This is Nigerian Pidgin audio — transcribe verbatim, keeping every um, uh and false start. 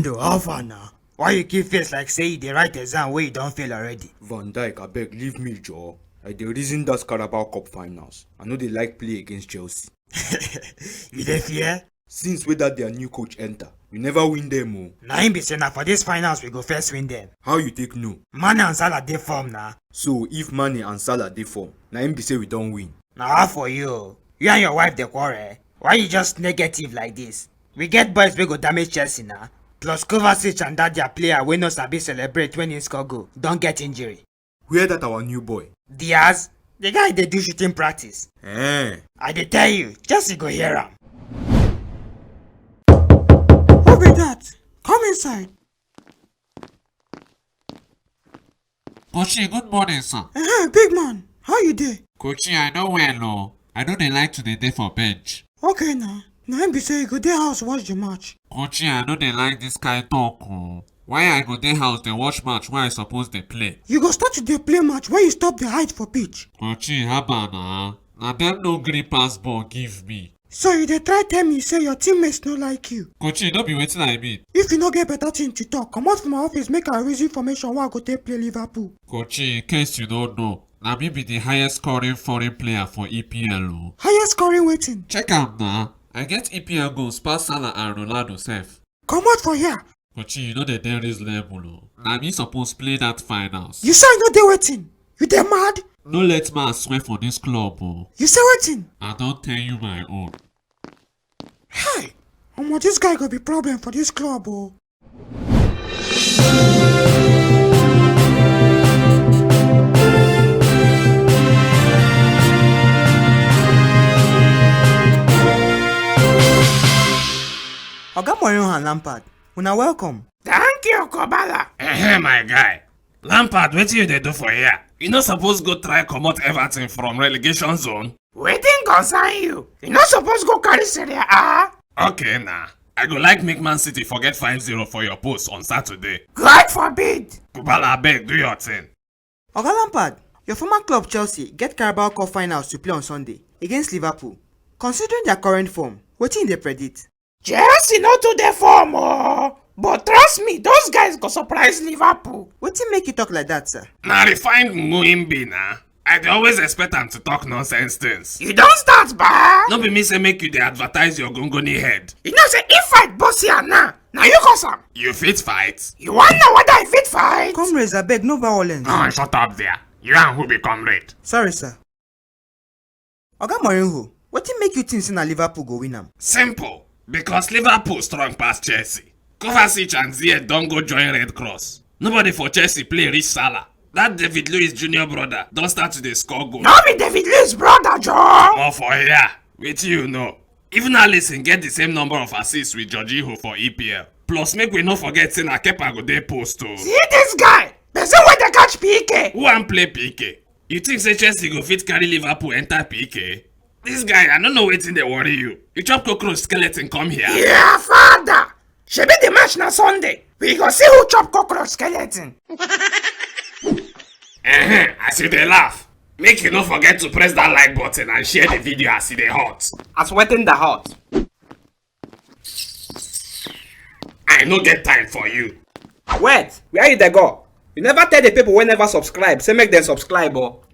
Yo, how far now? Why you keep face like say you dey write exam wey you don fail already? Van Dijk, abeg, leave me, joor. I dey reason that Carabao Cup finals. I no dey like play against Chelsea. You dey fear? Since wey that their new coach enter, we never win them o. Na him be say na for this finals we go first win them. How you take know? Mane and Salah dey form na. So if Mane and Salah dey form, na him be say we don win. Na how for you o? You and your wife dey quarrel? Why you just negative like this? We get boys wey go damage Chelsea na. Plus Kovacic and that their player wey no sabi celebrate when he score goal don get injury. Where that our new boy? Diaz, the guy dey do shooting practice. Eh. I dey tell you, Chelsea go hear am. Who be that? Come inside. Kochi, good morning, sir. Uh-huh, big man, how you dey? Kochi, I no well o. I no dey like to dey dey for bench. Okay na, na him be say you go dey house watch the match. Kochi, I no dey like this kind talk o. Why I go dey house dey watch match wey I suppose dey play? You go start to dey play match when you stop dey hide for pitch. Kochi, haba na. Na dem no gree pass ball give me. So you dey try tell me say your teammates no like you? Kochi, no be wetin I mean. If you no get better thing to talk, comot from my office make I reason formation wey I go take play Liverpool. Kochi, in case you no know, na me be the highest scoring foreign player for E P L o. Highest scoring wetin? Check am na. I get E P L goals pass Salah and Ronaldo sef. Comot for here. Kochi, you no dey dey reasonable o. Na me suppose play that finals. You say I no dey wetin? You dey mad? No let man swear for this club o. You say wetin? I don tell you my own. Hey, omo, this guy go be problem for this club o. Oga Mourinho and Lampard, una welcome. Thank you, Kobala. Ehem, my guy. Lampard, wetin you dey do for here? You no suppose go try comot Everton from relegation zone. Wetin concern you? You no suppose go carry Serie A. Okay na. I go like make Man City forget five zero for your post on Saturday. God forbid! Kobala, abeg, do your thing. Oga Lampard, your former club Chelsea get Carabao Cup finals to play on Sunday against Liverpool. Considering their current form, wetin you dey predict? Chelsea no too dey form o, but trust me, those guys go surprise Liverpool. Wetin make you talk like that, sir? Na refined Muimbi na. I dey always expect am to talk nonsense things. You don start, ba? No be me say make you dey advertise your gongoni head. You know say if fight burst here now, na you cause am. You fit fight? You wan know whether I fit fight? Comrades, abeg, no violence. Ah, shut up there. You and who be comrade? Sorry, sir. Oga Mourinho, wetin make you think say na Liverpool go win am? Simple. Because Liverpool strong pass Chelsea. Kovacic and Ziyech don go join Red Cross. Nobody for Chelsea play reach Salah. That David Luiz Junior brother don start to dey score goal. No be David Luiz brother, Joe. More for here. Wetin you know? Even Alisson get the same number of assists with Jorginho for E P L. Plus, make we no forget say na Kepa go dey post o. See this guy, person wey dey catch P K. Who wan play P K? You think say Chelsea go fit carry Liverpool enter P K? This guy, I no know wetin dey worry you. You chop cockroach skeleton come here. Yeah, father. Shebi the match na Sunday. We go see who chop cockroach skeleton. Ehem, as you dey laugh, make you no forget to press that like button and share the video as e dey hot. As wetin dey hot? I no get time for you. Wait, where you dey go? You never tell the people wey never subscribe say make dem subscribe o.